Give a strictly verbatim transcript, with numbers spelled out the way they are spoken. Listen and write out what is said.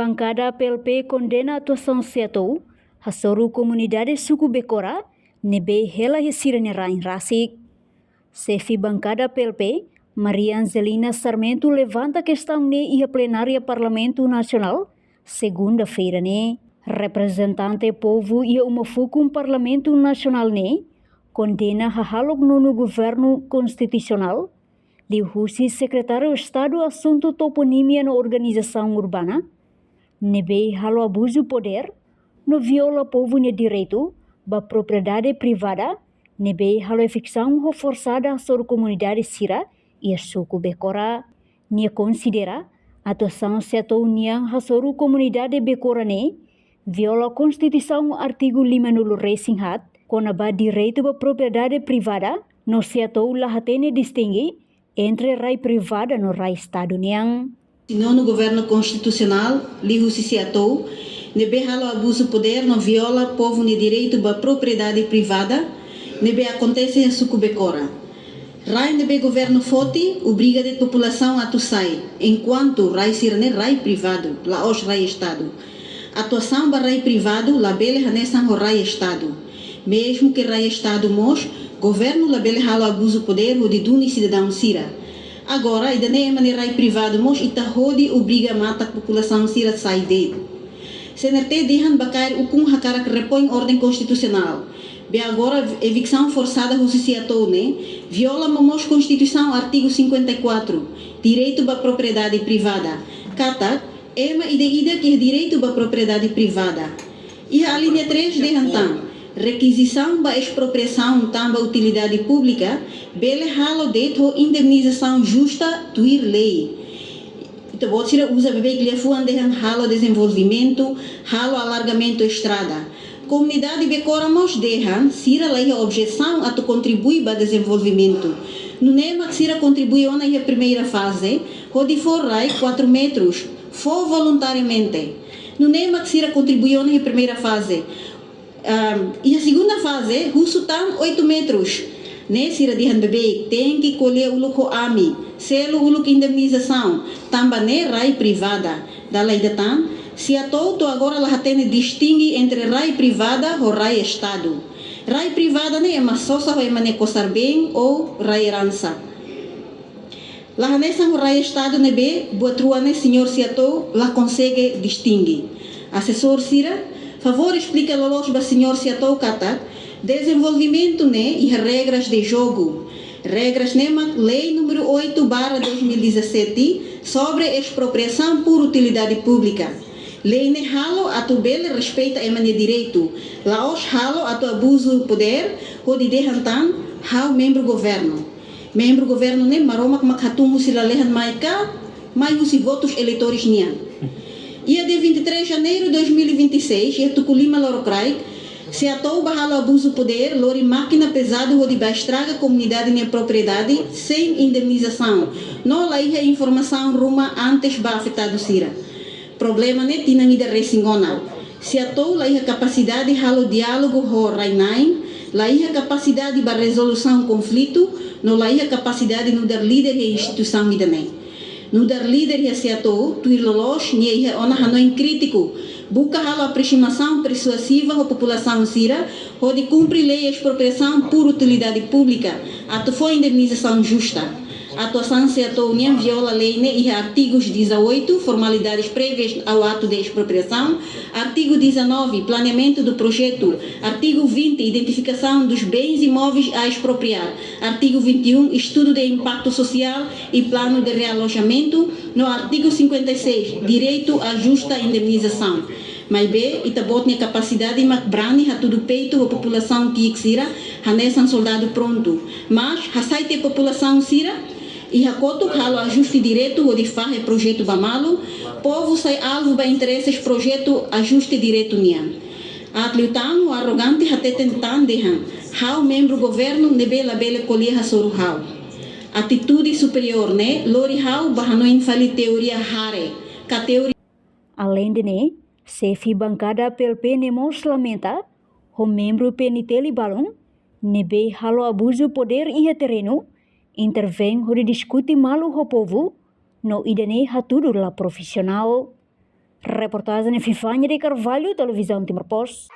Bankada P L P kondena atuasaun SEATOU hasoru komunidade suku Bekora ne'ebé hela iha sira-nia rain rasik. Xefe Bankada P L P, Maria Angelina Sarmento, levanta kestaun ne'e iha plenária Parlamentu Nasionál, segunda-feira ne'e. Reprezentante povu iha uma fukun Parlamentu Nasionál ne'e kondena hahalok nonu Governu Konstitusionál, liuhusi Sekretáriu Estadu Asuntu Toponímia no Organizasaun Urbana, ne'ebé halo abuzu podér no viola povu nia direitu ba propriedade privada, ne'ebé halo eviksaun ho forsada hasoru komunidade sira iha suku Bekora. Nia konsidera atuasaun SEATOU nian hasoru komunidade Bekora ne'e viola Konstituisaun artigu limanulu-resin-haat kona-ba direitu ba propriedade privada, no SEATOU la hatene distinge entre rai privada no rai Estadu nian. Nonu Governu Konstitusionál, liuhusi SEATOU, ne'ebé halo abuzu podér no viola povu nia direitu ba propriedade privada, ne'ebé akontese iha suku Bekora. Rai ne'ebé governu foti, obriga de'it populasaun atu sai, enkuantu rai sira-ne'e rai privadu, la'ós rai Estadu. Atuasaun ba rai privadu labele hanesan ho rai Estadu. Mezmu ke rai Estadu mós, governu labele halo abuzu podér hodi duni sidadaun sira. Agora, ida-ne'e ema nia rai privadu mós ita hodi obriga matak populasaun sira sai de'it. CNRT dehan ba kaer ukun hakarak repoin orden konstitusionál. Be agora eviksaun forsada husi SEATOU ne'e viola momoos Konstituisaun artigu cinquenta e quatro, direitu ba propriedade privada. Katak, ema ida-idak iha direitu ba propriedade privada. Iha alínea três dehan tan, rekizisaun ba espropriasaun tanba utilidade públika bele halo de'it ho indemnizasaun justa tuir lei. Ita-boot sira uza bebeik liafuan dehan halo dezenvolvimentu, halo alargamentu estrada. Komunidade Bekora mós dehan sira la iha objesaun atu kontribui ba dezenvolvimentu. Nune'e mak sira kontribui ona iha primeira faze, hodi fó rai quatro metros, fó voluntariamente. Nune'e mak sira kontribui ona iha primeira faze. Ahm, iha segunda faze, husu tan oito metros. Ne'e sira dehan bebeik, tenke ko'alia uluk ho ami, selu uluk indemnizasaun, tanba ne'e rai privada. Dala ida tan, SEATOU to'o agora la hatene distinge entre rai privada ho rai Estadu. Rai privada ne'e ema sosa ho ema nia kosar-been ou rai eransa. La hanesan ho rai Estadu ne'ebé buat rua ne'e señór SEATOU la konsege distinge. Asesór sira, favór esplika loloos ba señór SEATOU katak, dezenvolvimentu ne'e iha regras de jogu. Regras ne'e mak Lei número oito barra dois mil e dezassete sobre expropriação por utilidade pública. Lei ne'e halo atu bele respeita ema nia direitu, la'ós halo atu abuzu podér, hodi dehan tan, ha'u membru governu. Membru governu ne'e Maromak mak hatun husi lalehan mai ka, mai husi votus eleitores nian. Iha dia vinte e três de janeiro de dois mil e vinte e seis, iha Tukulima Lorokraik, SEATOU bá halo abuzu podér, lori mákina pezadu hodi bá estraga komunidade nia propriedade sein indemnizasaun, no la iha informasaun ruma antes ba afetadu sira. Problema ne'e tinan ida resin ona. SEATOU la iha kapasidade halo diálogu ho rai-na'in, la iha kapasidade ba rezolusaun konflitu, no la iha kapasidade nu'udar líder iha instituisaun ida-ne'e. Nu'udar líder iha SEATOU, tuir loloos, nia iha ona hanoin krítiku, buka halo aproximasaun persuasiva ho populasaun sira, hodi kumpre lei expropriação por utilidade pública, atu fó indemnizasaun justa. Atuasaun SEATOU nian viola lei ne'e iha artigus dezoito, formalidades prévias ao ato de expropriação, artigo dezanove, planeamento do projeto, artigo vinte, identificação dos bens imóveis a expropriar, artigo vinte e um, estudo de impacto social e plano de realojamento, no artigo cinquenta e seis, direito à justa indemnização. Maibé, ita-boot nia kapasidade mak brani hatudu peitu ho populasaun ki'ik sira, hanesan soldadu prontu. Mas, hasai tiha populasaun sira, iha kotuk halo ajuste diretu hodi fahe projetu ba malu, povu sai alvu ba intereses projetu ajuste diretu nian. Aat liután ho arrogante hateten tan dehan, ha'u membru governu ne'ebé labele ko'alia hasoru ha'u. Atitude superiór ne'e lori ha'u ba hanoin fali teoria hare, ka teoria. Aleinde ne'e, xefe bankada P L P ne'e mós lamenta, ho membru P N T L balun, ne'ebé halo abuzu podér iha terrenu, intervein hodi diskute malu ho povu, no ida-ne'e hatudu la profisionál. Reportajen Fifania de Carvalho, Televizaun Timor Post.